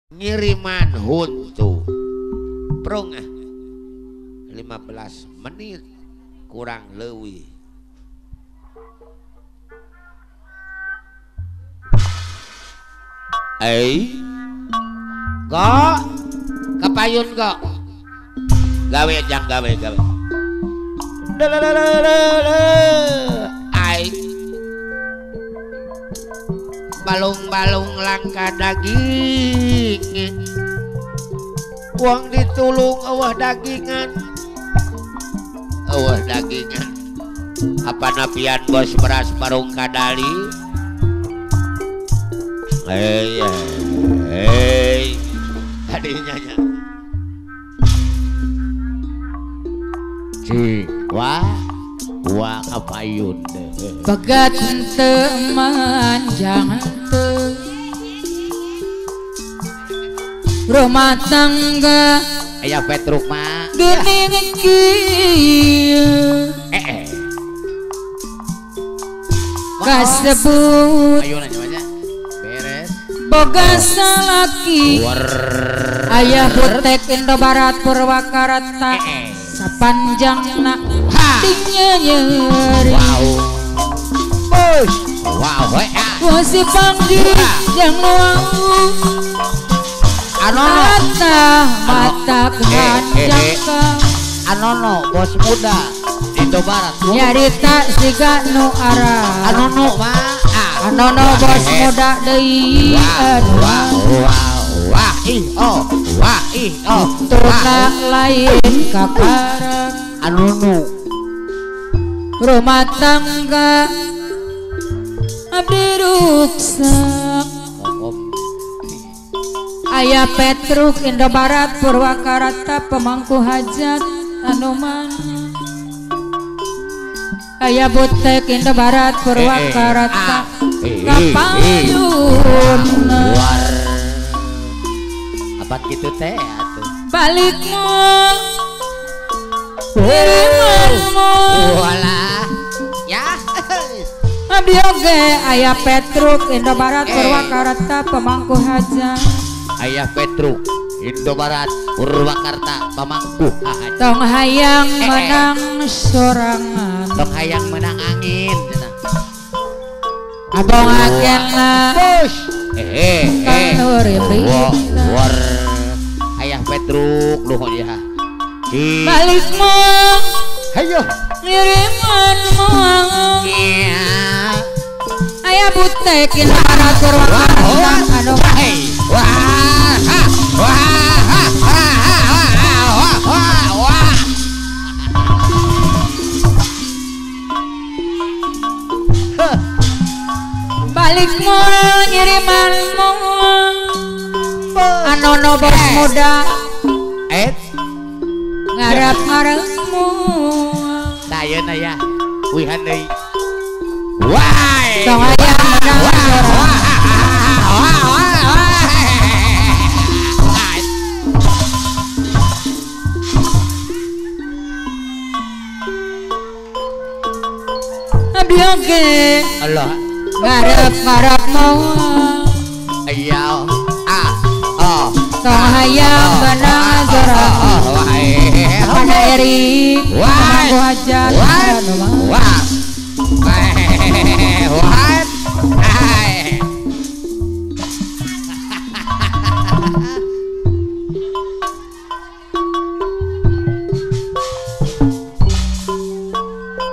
Ngiriman huntu prong 15 menit kurang leuwih. Kok kepayun kok gawe jang gawe gawe. Ai balung-balung langka daging, wong ditulung eueuh dagingan, eueuh dagingan. Apa napian bos beras parung kadali? Hei, hei, tadinya nya. Cik, wah, wah kapayun. Pegat teman jangan te rumah tangga ayah Petruk mah geuning kieu kasebut beres boga salaki ayah butek Indobarat Purwakarta sapanjangna tingnya nyeri. Wow. Push. Wow. Si panggil yang wau Anono mata mata Anono bos muda Indobarat nyarita siga nu arah Anono mah Anono bos muda deui. Wah wah wah ih oh wah ih oh tuna lain kakarek Anono rumah tangga abdi ruksak ayah Petruk Indobarat Purwakarta pemangku hajat anu mana ayah butek Indobarat Purwakarta kapayun apa gitu teh atuh balik mall kirimanmu walah ya abdi oge ayah Petruk Indobarat Purwakarta pemangku hajat ayah Petruk Indobarat Purwakarta pemangku hajat tong hayang menang sorangan tong hayang menang angin abong akena push war ayah Petruk luhur ya balikmu hayo ngirimanmu ayah butek Indobarat Purwakarta anu wah wah wah wah wah balikmu ngirimanmu anono bos muda ngarep-ngarepmu tayeun aya wihan deui wah tong aya menang abdi oge Allah ngarep-ngarep mau iya ah oh tong hayang menang sorangan pada Eri pemangku hajat wah wah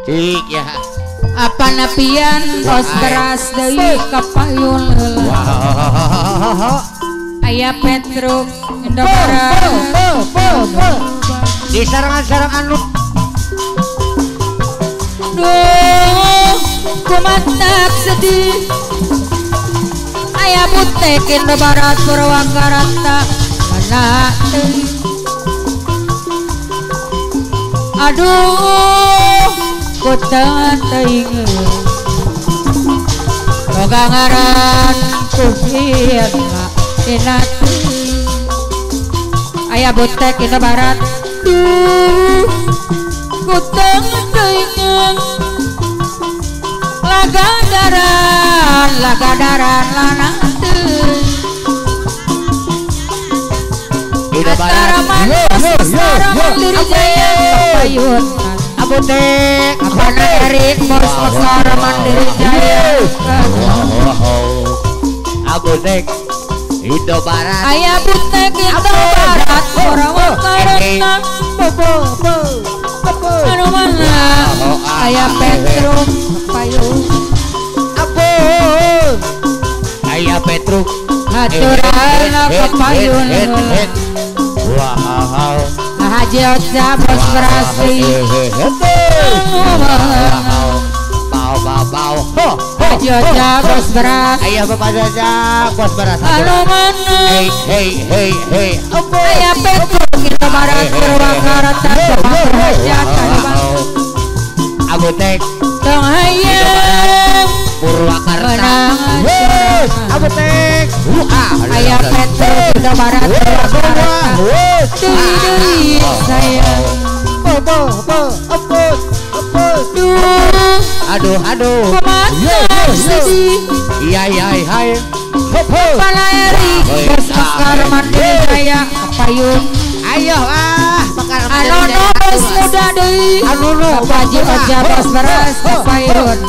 cik ya apa napian bos beras deui kapayun heula ayah Petruk Indobarat di sarangan-sarangan lu duh kumatak sedih ayah butek Indobarat Purwakarta mana deui aduh ku teu teuing boga ngaran ku firma dina teuing ayah butek Indobarat duh ku teu teuing lagadaran lana teuing Ataraman Bos Mandiri Jaya Kapayun Apotek Apana Erik Bos Mekar Mandiri Jaya Apotek Indo Barat Aya Butek Indo Barat Purwakarta Anu mana Aya Petruk Kapayun Ampun Aya Petruk Haturana Kapayun Wow Haji Oca Bos Berasi Bau bau bau Haji Oca Bos Beras Ayah Bapak Jaja Bos Beras Anu mana Hey hey hey hey Aya Petruk Indo Barat Purwakarta Apotek Tong hayang Purwakarta Apotek Aya Petruk Indo Barat Purwakarta Deui sayang Aduh aduh sedih iya iya hai Kepala Erik Bos Mekar Mandiri Jaya Kapayun Ayo ah Mekar Mandiri Anono Bos Muda deui Anono Haji Oja Bos Beras Kapayun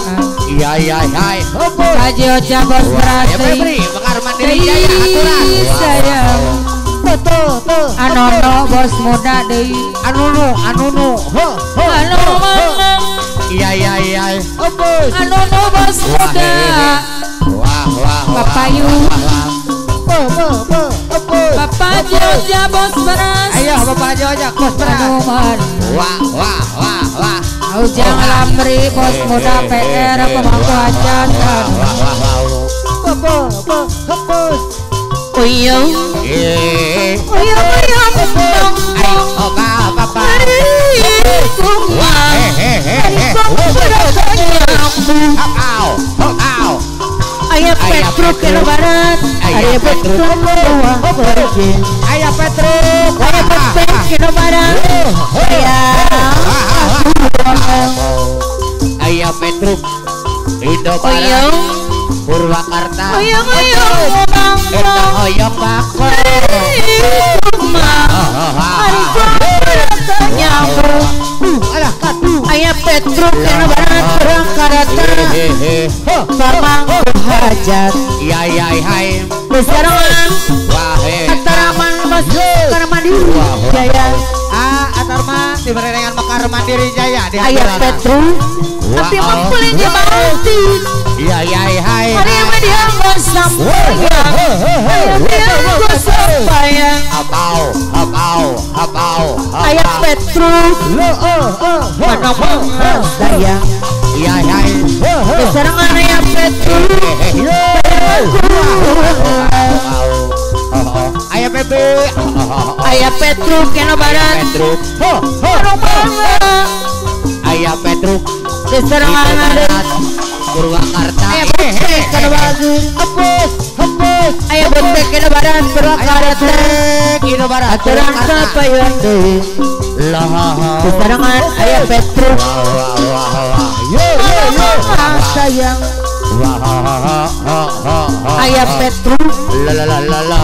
Iya iya hai Haji Oja Bos Beras deui Mekar Mandiri Jaya aturan sayang Anono Bos Muda deui Anono Anono Anu mana Iya iya iya Anono Bos Muda Wah wah Papayu Bapak Joja Bos Beras Ayo Bapak Joja Bos Beras Anu mana Wah wah wah wah Ujang Lamri Bos Muda PR pemangku hajat Uyung Uyung uyung Ayo bapak Aya Petruk Indo Barat Aya Petruk Aya Petruk Aya Petruk Indo Barat Aya Petruk Indo Barat Purwakarta Oyong oyong Eta oyong bako Aya Petruk Indo Barat Purwakarta Pamangku hajat Iya iya hai Besarangan Ataraman Bos Mekar Mandiri Jaya Ah Atarman diberi dengan Mekar Mandiri Jaya Aya Petruk Tapi mangkulin jemati Iya iya hai Hari media sampaian Hari sampaian Abau abau abau Aya Petruk Mana mana sayang Iya iya Besarangan Aya Petruk Aya Pepe Aya Petruk Indo Barat Petruk Aya Petruk Besarangan Purwakarta Aya Botek Indo Barat Aya Botek Indo Barat Purwakarta Indo Barat Aturan Kapayun deui Besarangan Aya Petruk Sayang Aya Petruk La la la la la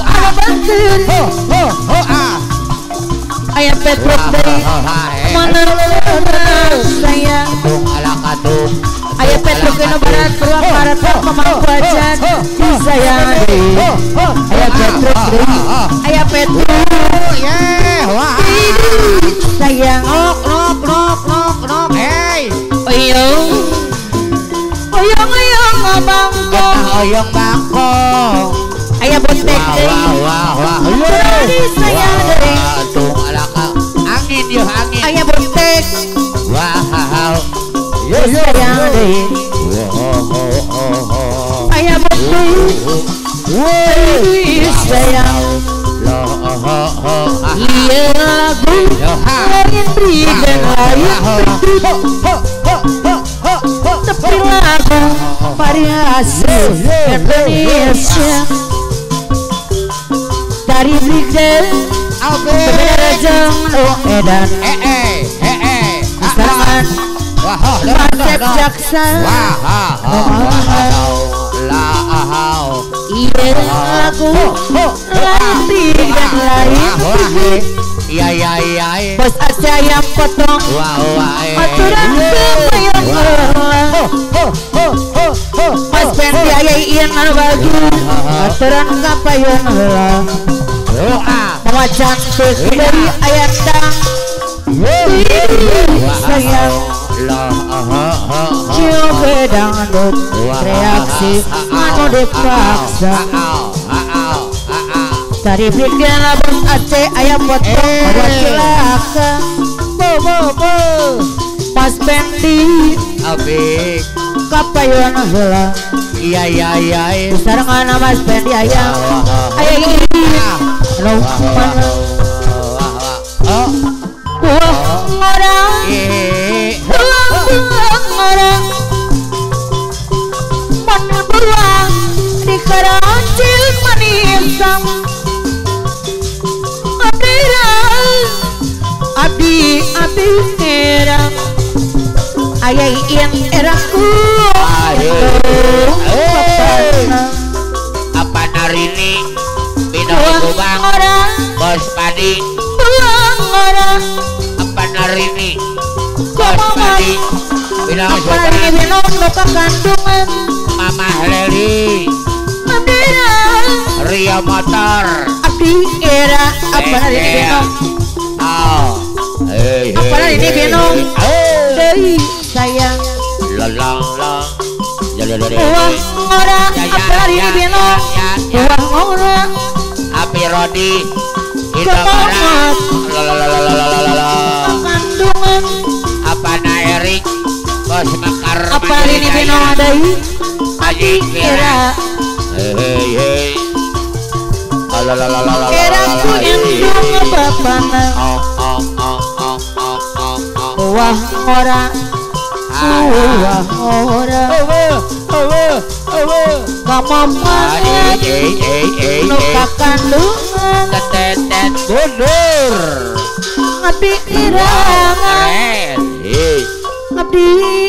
Aya Bantir Aya Petruk deui Mana sayang Aya Petruk Indo Barat Purwakarta pemangku hajat sayang Aya Petruk deui Aya Petruk sayang Nok nok nok nok nok hey Oyong Oyong oyong abangko Oyong bangko Aya botek deui Wah wah wah sayang deui Angin yo angin Aya botek Wah sayang deui Aya botek sayang Iya lagu lain berikan lain Tapi lagu variasi Indonesia Dari Brigden Berjeng Edan Sarangan Asep Jaksa Iya lagu lain berikan lain Iya iya iya. Bos Aceh ayam potong. Wah wah. Aturan kapayun heula. Mas Pendi aya ieu anu bagus. Aturan kapayun heula. Mawa cantik dari aya tang. Sayang. Cium dangdut reaksi anu dipaksa. Tari bikin bos Aceh ayam potong mawa cilaka. Bo bo bo. Mas Pendi abik kapayun heula. Iya iya iya. Sarengan Mas Pendi ayam. Aya ieu. Lompat. Wah ngora. Ngora. Mun buang di karancil manisam. Abdi abdi erang aya ieu erangku. Apa narini Binong Subang Bos Padi. Apa narini Bos Padi Binong Subang kandungan Mama Leli Rio Motor. Abdi era apa narini Binong. Apa ini Binong deui sayang. Lelang lang. Wah ngora apa ini Binong. Wah ngora. Api Rodi Indomaret. Kandungan. Apa na Erik Bos Mekar. Apa ini Binong deui. Abdi era. Hei hei. Eraku indung bapana. Wah ora. Wah ora. Mama nu kakandungan. Tetet mundur. Abdi irang. Keren. Abdi